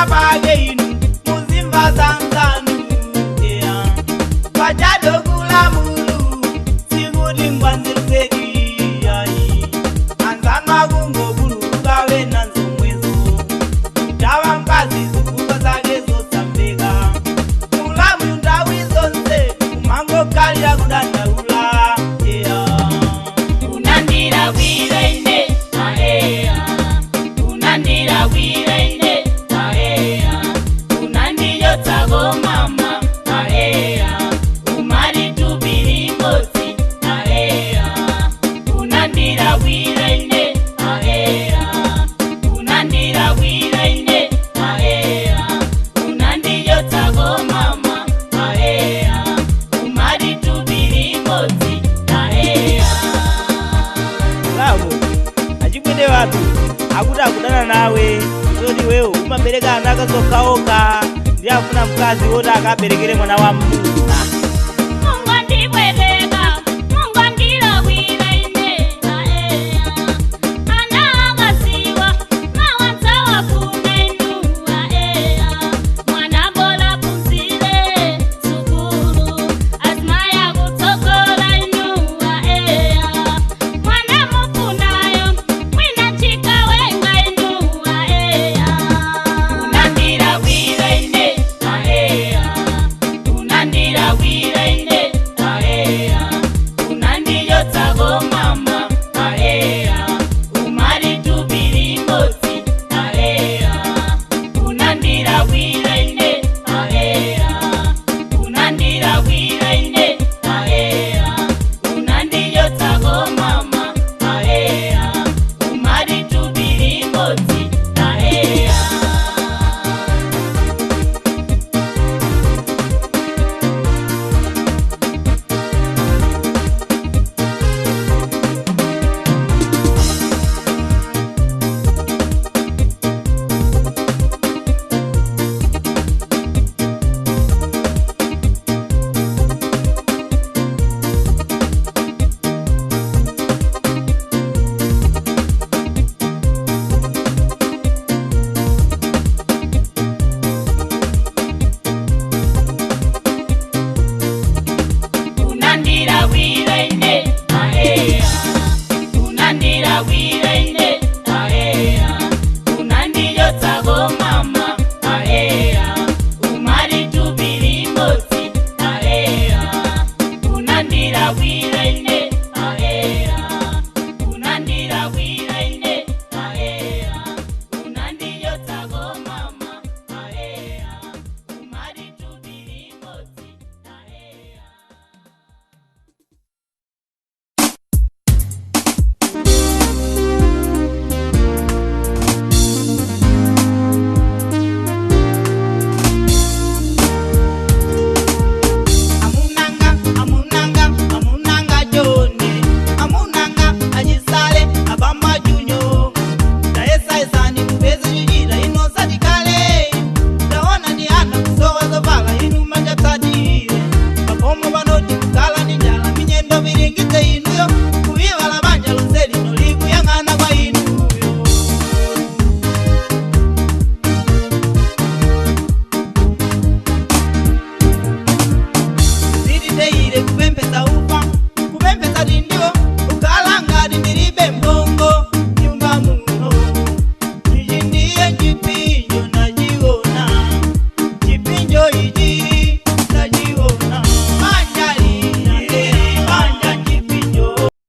Pena pake inu muzimva zanzanu, yeah. Pachadokula mulu sikuti ngwanziruzedi ayi, anzanu akungobuluka wena nzomwezo kutawa mkazi zifukwa zake zosambeka. Mulamu ndawi zonse umangokalira kudandaula, yeah. Unandilakwira ine aeya, unandilakwira ine aeya, unandiyotsako mama aeya, umalitupili imodzi aeya. Unandilakwira ine aeya, unandilakwira ine aeya, unandiyotsako mama aeya, umalitupili imodzi aeya. Lavo achimwene wathu akuti akudana nawe zoti iwewo umabereka ana akazokhaokha, ndi afuna mkazi woti akaberekere mwana wa mbusa. Mungondibwekesa.